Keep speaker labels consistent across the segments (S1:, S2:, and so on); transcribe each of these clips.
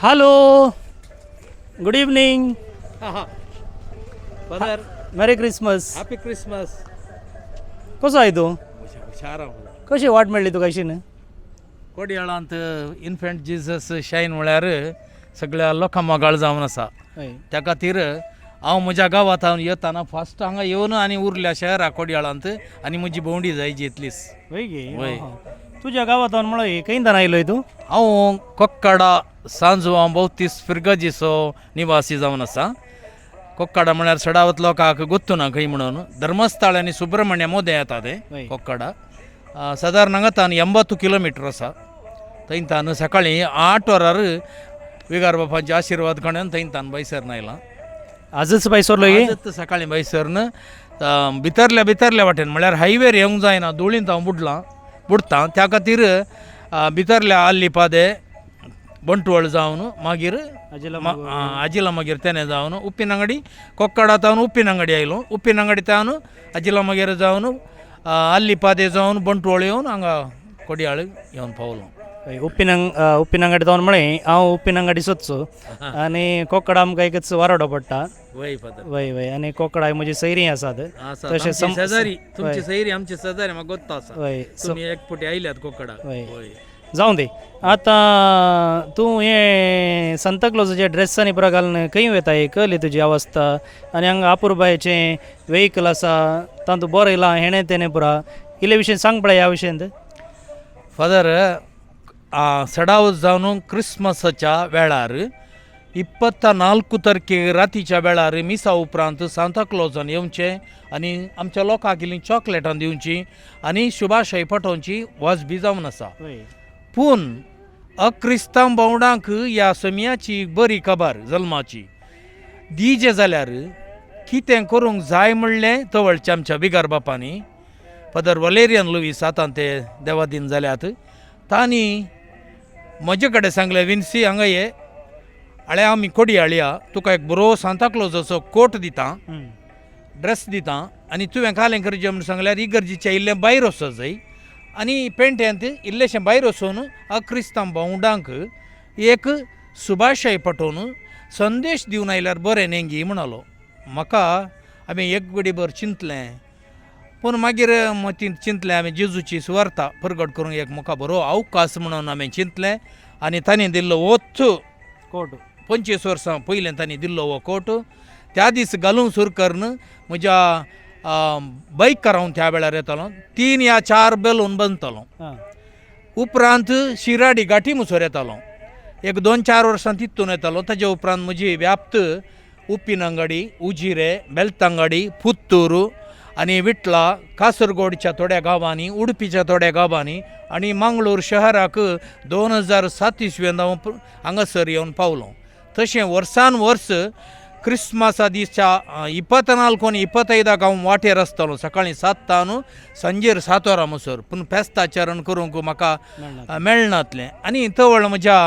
S1: Hello, good evening.
S2: Father.
S1: Merry Christmas.
S2: Happy Christmas.
S1: कसो आहे तूं?
S2: हुशार हांव.
S1: कशी वाट मेळ्ळी तुका अशीन?
S2: कोडयाळांत इन्फंट जिजस शायन म्हळ्यार सगळ्या लोकां मोगाळ जावन आसा.
S1: हय.
S2: त्या खातीर हांव म्हज्या गांवांत हांव येताना फर्स्ट हांगा येवन आनी उरल्या शहरा कोडयाळांत आनी म्हजी भोंवडी जायची इतलीच.
S1: वय गे.
S2: वय.
S1: तुज्या गांवांत म्हळ्यार खंयच्यान आयलोय तूं?
S2: हांव कोक्काडा सांजुआंव बौतीस फिरगजीचो निवासी जावन आसा. कोक्काडा म्हळ्यार सडावत लोकांक गोत्तू ना खंय म्हणून धर्मस्थळ आनी सुब्रमण्य मोदें येता
S1: वय.
S2: तें कोक्काडा. सादारण हांगा 80 किलोमिटर आसा. थंयतान सकाळीं 8 वरार विगार बापांचे आशिर्वाद काडून थंयतान बैसरन आयलां.
S1: आजच भायर सरलो गे?
S2: आजच सकाळीं बैसरन भितरल्या भितरल्या वाटेन म्हळ्यार हायवेर येवंक जायना, धुळींत हांव बुडलां बुडटा, त्या खातीर भितरल्या आल्ली पादे बंटवळ जावन मागीर आजिला मागीर तेणे जावन उप्पिनंगडी कोक्काडा तावन उप्पिनंगडी आयलो. उप्पिनंगडी तावन आजिला मागीर जावन आल्ली पादे जावन बंटवळ येवन हांगा कोडयाळ येवन पावलो.
S1: हय, उप्पिनंगाडी जावन म्हळें हांव उप्पिनंगाडी सोदचो आनी कोकडा आमकां एकच वाराडो पडटा.
S2: वय फादर.
S1: वय वय, आनी कोकडा म्हजी सैरी आसात. तशें
S2: शेजारी तुमची सैरी आमची शेजारी म्हाका गोत्ता आसा.
S1: वय.
S2: तुमी एक फावटी आयल्यात कोकडा.
S1: वय.
S2: वय.
S1: जावं दी, आतां तूं हें सांताक्लॉजाचे ड्रेसांनी पुरा घालून खंय वयता? कळ्ळी तुजी अवस्था. आनी हांगा अपुरबायेचें वेहिकल आसा, तातूंत बरयलां हेणें तेणें पुरा. इल्ले विशय सांग पळय ह्या विशयांत.
S2: फादर, सडाव जावन क्रिसमसाच्या वेळार 24 तारखेक रातीच्या वेळार मिसा उपरांत सांताक्लॉजान येवचें आनी आमच्या लोकांक इल्ली चॉकलेटां दिवची आनी शुभाशय पाठोवची वाजबी जावन आसा. पूण अक्रिस्तांव भावंडांक ह्या समयाची बरी खबर जल्माची दिजे जाल्यार कितें करूंक जाय म्हणलें तवळच्या आमच्या बिगार बापांनी फादर वलेरियन लुवीस, आतां ते देवादीन जाल्यात, तांणी म्हजे कडेन सांगलें, विन्सी हांगा ये, आळे आमी कोडयाळया, तुका एक बरो सांताक्लॉजाचो कोट दिता, ड्रेस दिता आनी तुवें कालें करचें म्हूण सांगल्यार इगर्जीचें इल्लें भायर वचो जाय आनी पेंट्यांत इल्लेशें भायर वचून अक्रिस्तांव भावंडांक एक सुभाशय पाठोवन संदेश दिवन आयल्यार बरें न्ही गी म्हणालो. म्हाका हांवें एक घडीभर चिंतलें, पूण मागीर मतींत चिंतलें हांवें जेजूची सुवार्ता परगट करूंक एक म्हाका बरो अवकाश म्हणून हांवें चिंतलें आनी तांणी दिल्लो होच
S1: कोट
S2: 25 वर्सां पयलें तांणी दिल्लो हो कोट त्या दीस घालूंक सुरू करून म्हज्या बायकार हांव त्या वेळार येतालो, 3 या 4 बेलून बांदतालो. उपरांत शिराडी घाटी मुसर येतालो, एक 2-4 वर्सां तितून येतालो. ताजे उपरांत म्हजी व्याप्त उप्पिनंगडी, उजिरे, बेलतांगडी, पुत्तूर आनी विटला, कासरगोडच्या थोड्या गांवांनी, उडपीच्या थोड्या गांवांनी आनी मंगळूर शहराक 2007 इसवेंत हांव हांगासर येवन पावलो. तशें वर्सान वर्स क्रिसमसा दिसा 24 आनी 25 हांव वाटेर आसतालो, सकाळीं 7 तावन सांजेर 7 वरां म्हणसर, पूण फेस्ताचरण करूंक म्हाका मेळनातलें. आनी तवळ म्हज्या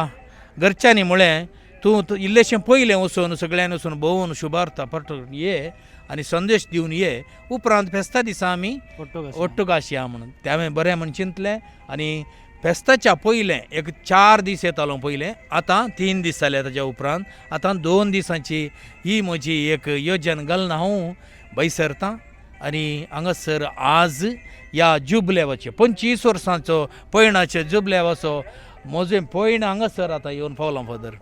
S2: घरच्यांनी म्हळें, तूं इल्लेशें पयलें वचून सगळ्यांनी वचून भोंवून शुभार्थ परतून ये आनी संदेश दिवन ये, उपरांत फेस्ता दिसा आमी ओट्टुगाश या म्हणून. तें हांवें बरें म्हूण चिंतलें आनी फेस्ताच्या पयलें एक 4 दीस येतालो पयलें, आतां 3 दीस जाले. ताज्या उपरांत आतां 2 दिसांची ही म्हजी एक योजन घालून हांव बैसरतां आनी हांगासर आज ह्या जुबलेवाचे 25 वर्सांचो पयणाचे जुबलेवाचो म्हजें पयण हांगासर आतां येवन पावलां फादर.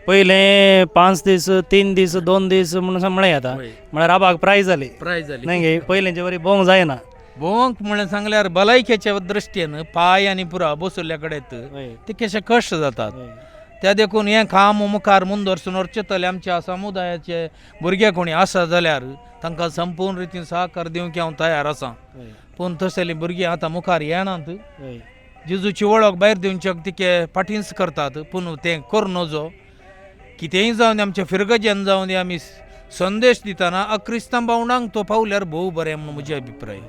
S1: पयलें 5 दीस, 3 दीस, 2 दीस म्हणून म्हळें आतां, म्हळ्यार आबाक प्रायज जाली.
S2: प्रायज जाली.
S1: न्ही गे, पयलींचे वरी भोंवंक जायना.
S2: भोंवंक म्हणलें सांगल्यार भलायकेच्या दृश्टीन पांय आनी पुरा बसुल्ल्या कडेन ते कशे कश्ट जातात. त्या देखून हें काम मुखार मुंदरसून व्हरचेतले आमच्या समुदायाचे भुरगे कोणी आसा जाल्यार तांकां संपूर्ण रितीन सहकार दिवंक हांव तयार आसा. पूण तसलीं भुरगीं आतां मुखार येनात. जेजूची वळख भायर दिवच्याक तिके फाटींच करतात, पूण तें करूं नजो. कितेंय जावन दी, आमच्या फिरगजेन जावन दी, आमी संदेश दितना अक्रिस्तांव भावंडांक तो पावल्यार भोव बरें म्हणून म्हजे अभिप्राय.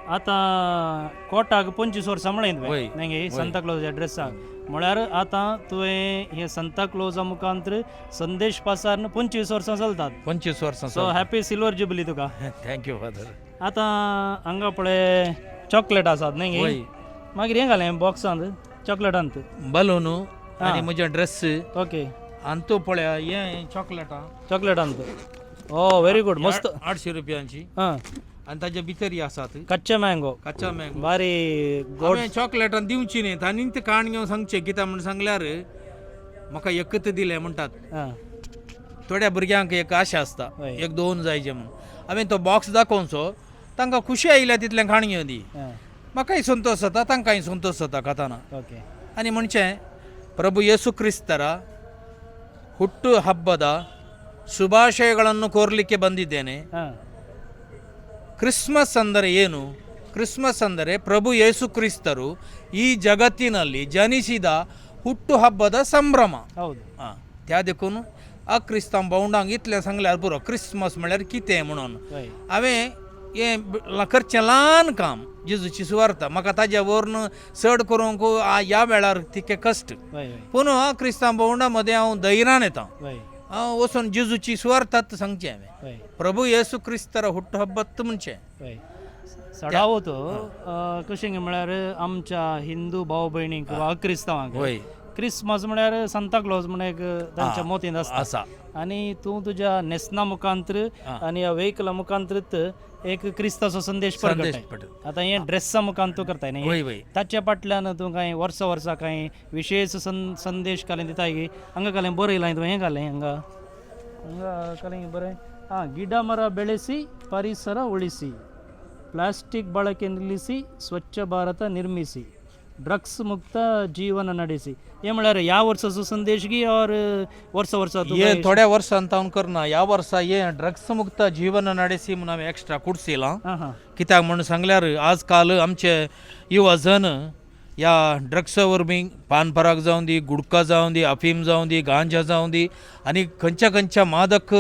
S1: आतां कोटाक 25 वर्सां म्हळें तुवें न्ही सांता क्लॉजा ड्रेसाक, म्हळ्यार आतां तुवें हे सांता क्लॉजा मुखांत संदेश पासार 25 वर्सां चलतात.
S2: 25 वर्सां.
S1: सो हॅपी सिल्वर जुबली तुका.
S2: Thank you father.
S1: आतां हांगा पळय चॉकलेट आसात न्ही? मागीर हें घालें बॉक्सांत चॉकलेटांत.
S2: बलून आनी म्हजें ड्रेस. आनी तूं पळय हें चॉकलेटां.
S1: चॉकलेटांत, ओ व्हेरी गुड, मस्त.
S2: 800 रुपयांची. आनी ताजे भितर आसात.
S1: कच्चे मँगो.
S2: कच्चा मँगो.
S1: बारी गोड.
S2: हांवें चॉकलेटां दिवची न्ही, तांणी ते काण घेवन सांगचें कित्याक म्हूण सांगल्यार म्हाका एकच दिलें म्हणटात. थोड्या भुरग्यांक एक आशा आसता एक दोन जायचे म्हणून. हांवें तो बॉक्स दाखोवचो, तांकां खुशी आयल्या तितलें खाण घेवन दी. म्हाकाय संतोश जाता, तांकांय संतोश जाता खाताना. आनी म्हणचें ಪ್ರಭು ಯೇಸು ಕ್ರಿಸ್ತರ ಹುಟ್ಟು ಹಬ್ಬದ ಶುಭಾಶಯಗಳನ್ನು ಕೋರಲಿಕ್ಕೆ ಬಂದಿದ್ದೇನೆ. ಕ್ರಿಸ್ಮಸ್ ಅಂದರೆ ಏನು? ಕ್ರಿಸ್ಮಸ್ ಅಂದರೆ ಪ್ರಭು ಯೇಸು ಕ್ರಿಸ್ತರು ಈ ಜಗತ್ತಿನಲ್ಲಿ ಜನಿಸಿದ ಹುಟ್ಟು ಹಬ್ಬದ ಸಂಭ್ರಮ. त्या देखून अक्रिस्तांव भावंडांक इतलें सांगल्यार पुरो, क्रिस्मस म्हळ्यार कितें म्हणून. हांवें हें करचें ल्हान काम, जेजूची सुवार्ता, म्हाका ताज्या वरून चड करूंक ह्या वेळार तितके कश्ट.
S1: हय हय
S2: पूण क्रिस्तांव भावंडां मदें हांव धैर्यान येता, हांव वचून जेजूची सुवार्तात सांगचें हांवें. प्रभू येसू क्रिस्तर हुट्टू हब्बत म्हणचें.
S1: हय, सडावत कशें म्हळ्यार आमच्या हिंदू भाव भयणींक वा क्रिस्तांवांक क्रिसमस म्हळ्यार सांता क्लॉज म्हण एक तांच्या मोतींत आसता.
S2: आसा.
S1: आनी तूं तुज्या न्हेसना मुखांत्र आनी ह्या वेहिकला मुखांतृत एक क्रिस्ताचो संदेश
S2: संदेश
S1: परगटाय. आतां हें ड्रेसा मुखान तूं करताय न्ही?
S2: वय वय.
S1: ताच्या फाटल्यान तूं कांय वर्सा वर्सा कांय विशेश संदेश कालें दिताय की हांगा कालें बरयलां तुवें, हें घालें हांगा, हांगा कालें बरें. आं, ಗಿಡ ಮರ ಬೆಳೆಸಿ ಪರಿಸರ ಉಳಿಸಿ, ಪ್ಲಾಸ್ಟಿಕ್ ಬಳಕೆ ನಿಲ್ಲಿಸಿ, ಸ್ವಚ್ಛ ಭಾರತ ನಿರ್ಮಿಸಿ, ಡ್ರಗ್ಸ್ ಮುಕ್ತ ಜೀವನ ನಡೆಸಿ. हे म्हळ्यार ह्या वर्साचो संदेश की और वर्सा वर्सा तूं
S2: हे
S1: कांय-
S2: थोड्या वर्सां तावन करना. ह्या वर्सा हे ड्रग्स मुक्त जीवन ನಡೆಸಿ म्हणून हांवें एक्स्ट्रा कुडसिलां.
S1: आं हां
S2: कित्याक म्हणून सांगल्यार आजकाल आमचे युवा जन ह्या ड्रग्सा वरवीं पानपराग जावं दी, गुडका जावं दी, अफीम जावं दी, गांजा जावं दी आनी खंयच्या खंयच्या मादक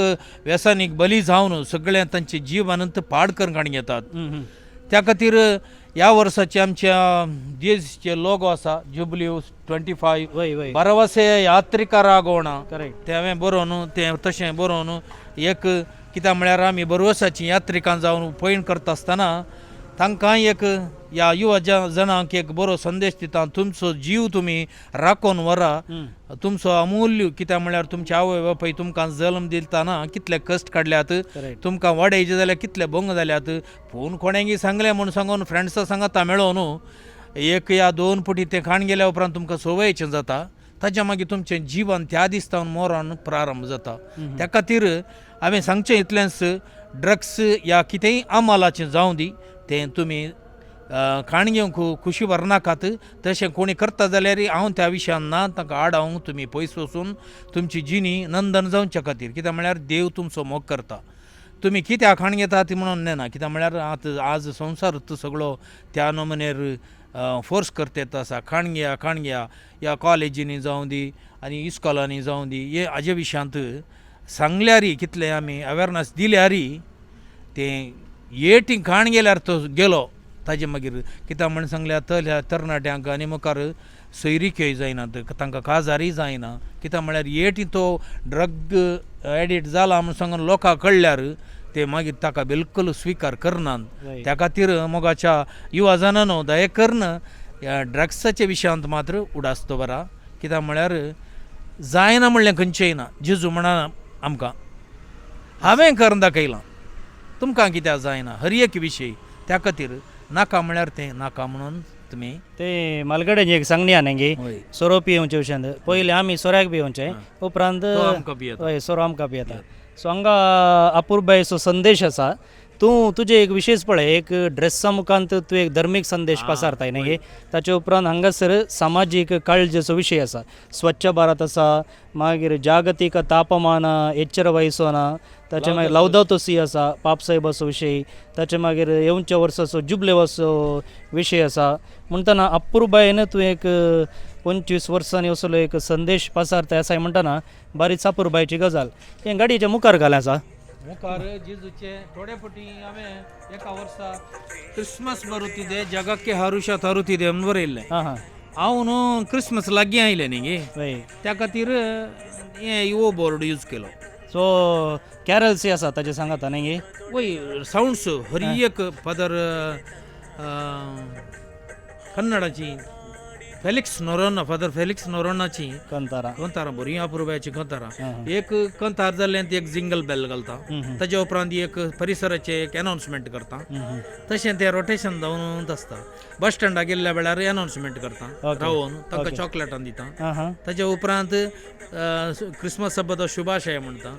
S2: व्यसनीक बली जावन सगळें तांचें जीव अनंत पाड करून काडून घेतात.
S1: हम्म, हम्म.
S2: त्या खातीर ह्या वर्साचे आमच्या देशचे लोगो आसा जुबली 25
S1: वय वय
S2: भरवसे यात्रिकरागोण.
S1: करेक्ट
S2: तें हांवें बरोवन तें तशें बरोवन एक, कित्याक म्हळ्यार आमी भरवसाचीं यात्रिकां जावन पयण करता आसतना तांकां एक ह्या युवा जणांक एक बरो संदेश दिता, तुमचो जीव तुमी राखून व्हरा, तुमचो अमूल्य, कित्याक म्हळ्यार तुमचे आवय बापूय तुमकां जल्म दितना कितले कश्ट काडल्यात,
S1: करेक्ट
S2: तुमकां वाडयचे जाल्यार कितले भंग जाल्यात. पूण कोणेंगी सांगलें म्हूण सांगून फ्रेंड्सां सांगाता मेळोन एक या दोन पुटी तें खाण गेल्या उपरांत तुमकां संवयचें जाता, ताच्या मागीर तुमचें जिवन त्या दिसता मरण प्रारंभ जाता. त्या खातीर हांवें सांगचें इतलेंच, ड्रग्स या कितेंय अमलाचें जावं दी, तें तुमी खाण घेवंक खुशी व्हरनाकात. तशें कोणी करता जाल्यार हांव त्या विशयान ना, तांकां आडावंक तुमी पयस वचून तुमची जिणी नंदन जावच्या खातीर, कित्याक म्हळ्यार देव तुमचो मोग करता. तुमी कित्याक खाण घेता ती म्हणून नेना, कित्याक म्हळ्यार आतां आज संवसार सगळो त्या नमुनेर फोर्स करता आसा, खाण घेया खाण घेया, ह्या कॉलेजींनी जावं दी आनी इस्कॉलांनी जावं दी. हे हाजे विशयांत सांगल्यारय कितलें आमी अवेरनस दिल्यारय तें एटी खाण गेल्यार तो गेलो ताजे मागीर, कित्याक म्हण सांगल्यार तल्या तरणाट्यांक आनी मुखार सोयरिक्योय जायनात, तांकां काजारय जायना, कित्याक म्हळ्यार एटी तो ड्रग एडिक्ट जाला म्हूण सांगून लोकांक कळ्ळ्यार ते मागीर ताका बिलकूल स्विकार करनात. त्या खातीर मोगाच्या युवा जाणांनो, दया करून ह्या ड्रग्साच्या विशयांत मात्र उडास दवरा, कित्याक म्हळ्यार जायना म्हणलें खंयचेंय ना. जेजू म्हणा आमकां, हांवें करून दाखयलां, तुमकां कित्याक जायना हर एक विशय. त्या खातीर नाका म्हळ्यार तें नाका म्हणून तुमी
S1: ते मालगड्याची एक सांगणी आहा न्ही, सोरो पिवचे विशयांत पयलीं आमी सोऱ्याक पिवचे, उपरांत
S2: तो आमकां पियेता.
S1: हय, सोरो आमकां पियेता. सो हांगा अपुरबायेचो संदेश आसा. तूं तुजें एक विशेश पळय, एक ड्रेसा मुखांत तूं एक धर्मीक संदेश पसारताय न्ही. ताचे उपरांत हांगासर सामाजीक काळजेचो विशय आसा, स्वच्छ भारत आसा, मागीर जागतीक तापमान एच्चर वयसोना, ताचे मागीर लवदातो सी आसा, पापसाहेबाचो विशय, ताचे मागीर येवच्या वर्साचो जुबलेवाचो विशय आसा. म्हणटना अपुरबायेन तूं एक 25 वर्सांनी असलो एक संदेश पसारताय आसा म्हणटना बारीच अपुरबायेची गजाल. हें गाडयेच्या मुखार घालें आसा.
S2: मुखार जेजूचे थोडे फावटी हांवें एका वर्सा क्रिसमस बरुतिದೆ जगಕ್ಕೆ ಹರುಷ ತರುತ್ತಿದೆ म्हणून बरयल्लें.
S1: आं हां.
S2: हांव न्हू क्रिसमस लागीं आयलें न्ही गे,
S1: वय.
S2: त्या खातीर हें हो बोर्ड यूज केलो.
S1: सो कॅरल्सय आसा ताजे सांगाता न्ही गे?
S2: वय, सावंड्स हर एक फादर कन्नडाची फेलिक्स नोरोना, फादर फेलिक्स नोरोनाची
S1: कंतारा.
S2: कंतारां बरीं अपुरबायेचीं कंतारां.
S1: आं.
S2: एक कंतार जालें ती एक जिंगल बेल घालता, ताज्या उपरांत एक परिसराचें एक एनावन्समेंट करता. तशें तें रोटेशन जावन आसता. बस स्टँडार गेल्ल्या वेळार एनावन्समेंट करता रावोन, तांकां चॉकलेटां दिता.
S1: आं हां.
S2: ताज्या उपरांत क्रिसमस हब्बाचो शुभाशय म्हणटा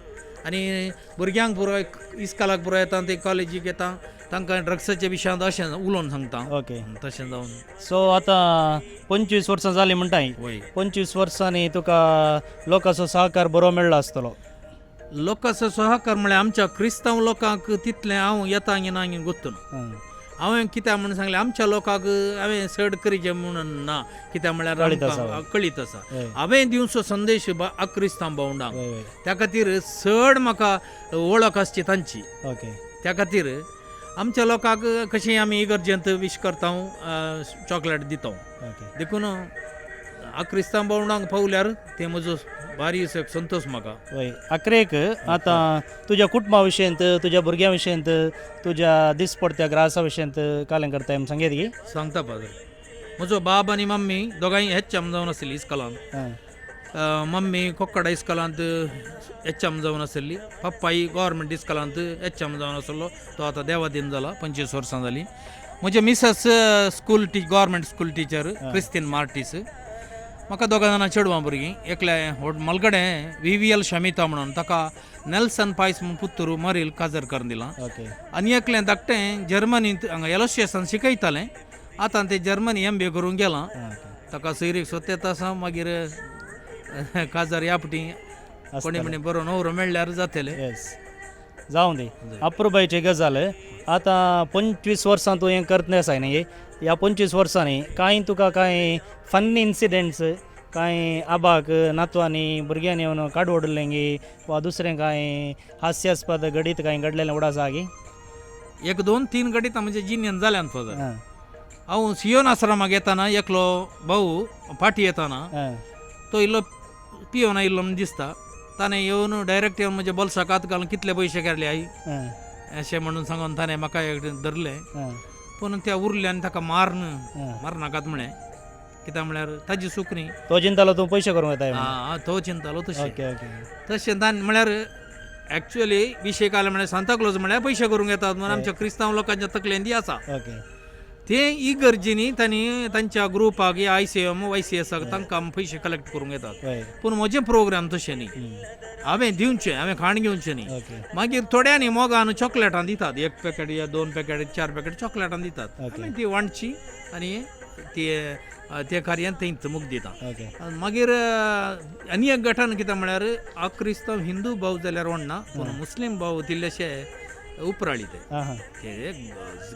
S2: आनी भुरग्यांक पुराय इस्कालाक पुराय येता, ते कॉलेजीक येता, तांकां ड्रग्साच्या विशयांत अशें उलोवन सांगता.
S1: ओके.
S2: तशें जावन.
S1: सो आतां 25 वर्सां जालीं म्हणटाय.
S2: वय.
S1: 25 वर्सांनी तुका लोकांचो सहकार बरो मेळ्ळो आसतलो.
S2: लोकांचो सहकार म्हळ्यार आमच्या क्रिस्तांव लोकांक तितलें हांव येता ना गोत्तू ना. हांवें कित्याक म्हणून सांगलें, आमच्या लोकांक हांवें चड करीचें म्हणून ना, कित्याक म्हळ्यार
S1: कळीत
S2: आमकां
S1: आसा.
S2: कळीत आसा.
S1: हय.
S2: हांवें दिवचो संदेश अक्रिस्तांव भावंडांक,
S1: वय वय.
S2: त्या खातीर चड म्हाका वळख आसची तांची.
S1: ओके.
S2: त्या खातीर आमच्या लोकांक कशें आमी इगर्जेंत विश करता, चॉकलेट दिता.
S1: ओके.
S2: देखून क्रिस्तांव भावंडांक पावल्यार ते म्हजो बारी एक संतोश म्हाका.
S1: वय, आखरेक आतां तुज्या कुटुंबा विशयंत, तुज्या भुरग्यां विशयंत, तुज्या दिसपडत्या ग्रासा विशयंत कालें करताय म्हूण सांगयत की.
S2: सांगता फादर, म्हजो बाब आनी मम्मी दोगांय एच एम जावन आसली इस्कॉलांत. मम्मी कोक्कड इस्कॉलांत एच एम जावन आसली, पप्पाय गव्हर्मेंट इस्कॉलांत एच एम जावन आसलो, तो आतां देवादीन जाला, 25 वर्सां जालीं. म्हजे missus school government school teacher Christine Martis. म्हाका दोगां जाणां चेडवां भुरगीं, एकलें व्हड मलगडें व्ही व्ही एल शमिता म्हणून, ताका नेल्सन पायस म्हूण पुत्तूर मरील काजर करून दिलां.
S1: ओके.
S2: आनी एकलें धाकटें जर्मनींत हांगा एलोशियसान शिकयतालें, आतां तें जर्मनी एम बी ए करूंक गेलां.
S1: ओके.
S2: ताका सोयरीक सोदता आसा, मागीर काजार ह्या फावटी कोणी म्हणी बरो न्हवरो मेळ्ळ्यार जातलें.
S1: येस, जावं दी, अपुरबायची गजाल. आतां 25 वर्सां तूं हें करतलें आसाय न्ही, ह्या 25 वर्सांनी कांय तुका कांय फन्नी इन्सिडंट्स, कांय आबाक नातवांनी भुरग्यांनी येवन काडवडलें गी वा दुसरें कांय हास्यास्पद घडीत कांय घडलेलें उडास आहा गी?
S2: एक दोन तीन घडितां म्हणजे जिन्यान जाल्यान फादर. हांव सियोन आश्रमाक येताना एकलो भाऊ फाटी येताना तो इल्लो पियोन आयिल्लो म्हूण दिसता, ताणें येवन डायरेक्ट येवन म्हज्या बोल्साक हात घालून कितले पयशे काडले आई अशें म्हणून सांगून ताणें म्हाका एक धरलें. पूण त्या उरलें आनी ताका मारन मारनाकात म्हळें, कित्याक म्हळ्यार ताजी चूक न्ही.
S1: तो चिंतालो तूं पयशे करूंक येताय म्हणून.
S2: आं, तो चिंतालो तशें.
S1: Okay okay.
S2: तशें ताणें म्हळ्यार एक्चुअली विशय काडलो म्हळ्यार सांताक्लोज म्हळ्यार पयशे करूंक येतात म्हणून आमच्या क्रिस्तांव लोकांच्या तकलेन ती आसा.
S1: ओके.
S2: ते इगर्जींनी तांणी तांच्या ग्रुपाक या I C M Y C एसाक तांकां पयशे कलेक्ट करूंक येतात. पूण म्हजें प्रोग्राम तशें न्ही, हांवें दिवचें, हांवें खाण घेवचें न्ही.
S1: ओके.
S2: मागीर थोड्यांनी मोगान चॉकलेटां दितात, एक पॅकेट या 2 पॅकेट 4 पॅकेट चॉकलेटां दितात, आमी ती वांटची आनी ते ते कार्यान थंयच मुख दिता.
S1: ओके.
S2: मागीर आनी एक गटान कितें म्हळ्यार अक्रिस्तांव हिंदू भाव जाल्यार वणना, पूण मुस्लीम भाव तिल्लेशे उपराळी ते
S1: आं हां.
S2: ते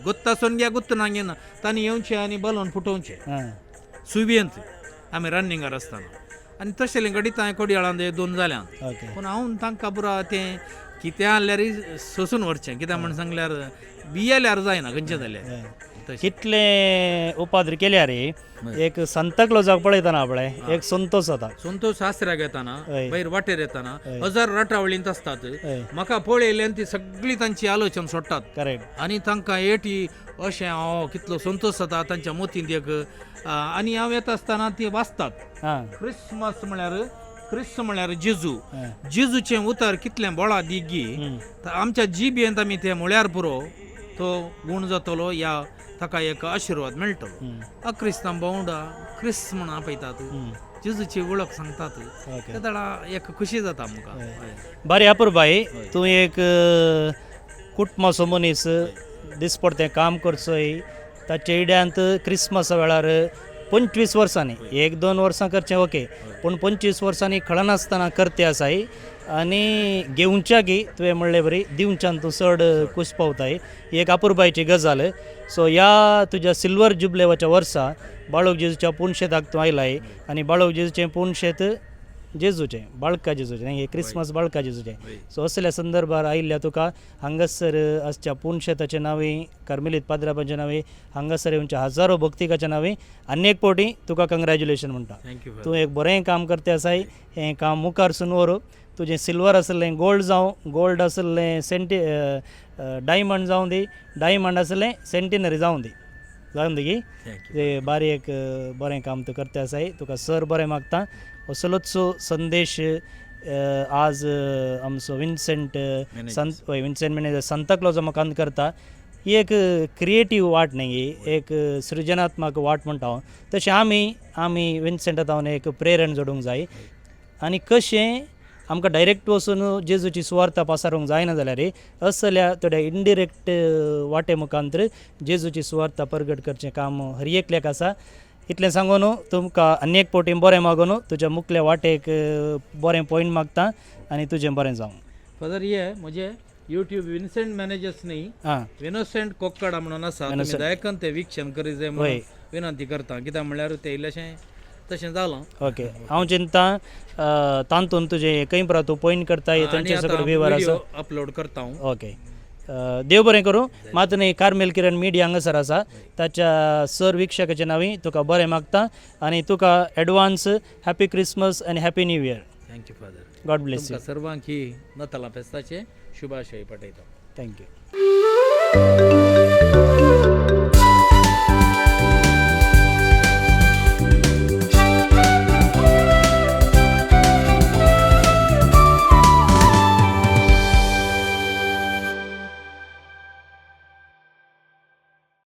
S2: गुत्तासून घ्या गुत्त ना घेना, तांणी येवचें आनी बलोन फुटोवचें सुबयेंत आमी रनिंगार आसतना, आनी तशें घडितां कोडयाळांत एक दोन जाल्यान.
S1: ओके.
S2: पूण हांव तांकां पुरा तें कितें आहल्यार सोंसून व्हरचें, कित्याक म्हण सांगल्यार भियेल्यार जायना खंयचें जाल्यार. तशें.
S1: कितले उपाद्र केल्यार एक सांताक्लोजाक पळयतना पळय एक संतोश जाता.
S2: संतोष सासऱ्याक येताना भायर वाटेर येताना हजार रटावळींत आसतात, म्हाका पळयलें ती सगळी तांची आलोचन सोडटात.
S1: करेक्ट.
S2: आनी तांकां एटी अशें हांव कितलो संतोश जाता तांच्या मोतींत एक. आनी हांव येता आसतना ती वाचतात. क्रिसमस म्हळ्यार क्रिस्त म्हळ्यार जेजू, जेजूचें उतर कितलें बोळा दिगी आमच्या जिबेंत आमी तें म्हळ्यार पुरो तो गूण जातलो या ताका एक आशिर्वाद मेळटलो. अक्रिस्तांव भावंडा क्रिस्त म्हण आपयतात, जेजूची वळख सांगतात, तेदळा एक खुशी जाता आमकां.
S1: बरें अपुरबाय, तूं एक कुटुंबाचो मनीस दिसपडतें काम करचोय. ताच्या इड्यांत क्रिसमसा वेळार 25 वर्सांनी, एक दोन वर्सां करचें ओके, पूण 25 वर्सांनी खळनासतना करते आसाय. आनी घेवच्याकी तुवें म्हणले बरी दिवच्यान तूं चड खूश पावताय, ही एक अपुरबायेची गजाल. सो ह्या तुज्या सिल्वर जुबलेवाच्या वर्सा बाळक जेजूच्या पुनशेताक तूं आयलाय आनी बाळक जेजूचें पुनशेत जेजूचें, बाळका जेजूचें न्ही, हे क्रिसमस बाळका जेजूचें. सो असल्या संदर्भार आयिल्ल्या तुका हांगासर आसच्या पुनशेताच्या नांवी, कार्मेलीत पाद्राबाच्या नांवी, हांगासर येवच्या हजारो भक्तिकाच्या नांवी आनी एक फावटी तुका कंग्रेच्युलेशन म्हणटा.
S2: Thank you.
S1: तूं एक बरें काम करते आसाय, हें काम मुखार सून व्हर. तुजें सिल्वर आसलें गोल्ड जावं, गोल्ड आसलें सेंटी डायमंड जावं दी, डायमंड आसलें सेंटिनरी जावं दी, जावं दी की.
S2: Thank you.
S1: ते बारी एक बरें काम तूं करते आसाय, तुका सर बरें मागता. असलोच संदेश आज आमचो विन्सेंट संत, हय, विन्सेंट मेनेजर सांताक्लॉजा मुखान करता. ही एक क्रिएटीव वाट न्ही, ही एक सृजनात्मक वाट म्हणटा हांव. तशें आमी विन्सेंटा थावन एक प्रेरण जोडूंक जाय. आनी कशें आमकां डायरेक्ट वचून जेजूची सुवार्ता पासारूंक जायना जाल्यार असल्या थोड्या इनडिरेक्ट वाटे मुखांतर जेजूची सुवार्ता परगट करचें काम हर एकल्याक आसा. इतलें सांगून तुमकां आनी एक फावटी बरें मागून तुज्या मुखल्या वाटेक बरें पॉयंट मागता आनी तुजें बरें जावं.
S2: फादर, ये म्हजे यूट्यूब विन्सेंट मॅनेजर्स न्ही, विनोसेंट कोक्कडा म्हणून आसा, तुमी दयाकन ते वीक्षण करी जाय म्हणून विनंती करता. कित्याक म्हणल्यार ते इल्लेशें तशें जालां.
S1: ओके, हांव चिंता तातूंत तुजें खंय परा तूं पॉयंट करता तांचे सगळे वेव्हार आसा.
S2: अपलोड करता हांव.
S1: ओके, देव बरें करूं. मात न्ही, कार्मेल किरण मिडिया हांगासर आसा ताच्या सर वीक्षकाच्या नांवी तुका बरें मागता आनी तुका एडवान्स हॅपी क्रिसमस आनी happy new year.
S2: Thank you father.
S1: God bless you.
S2: तुमकां सर्वांक ही नतालां फेस्ताचे शुभाशय पाठयता.
S1: Thank you.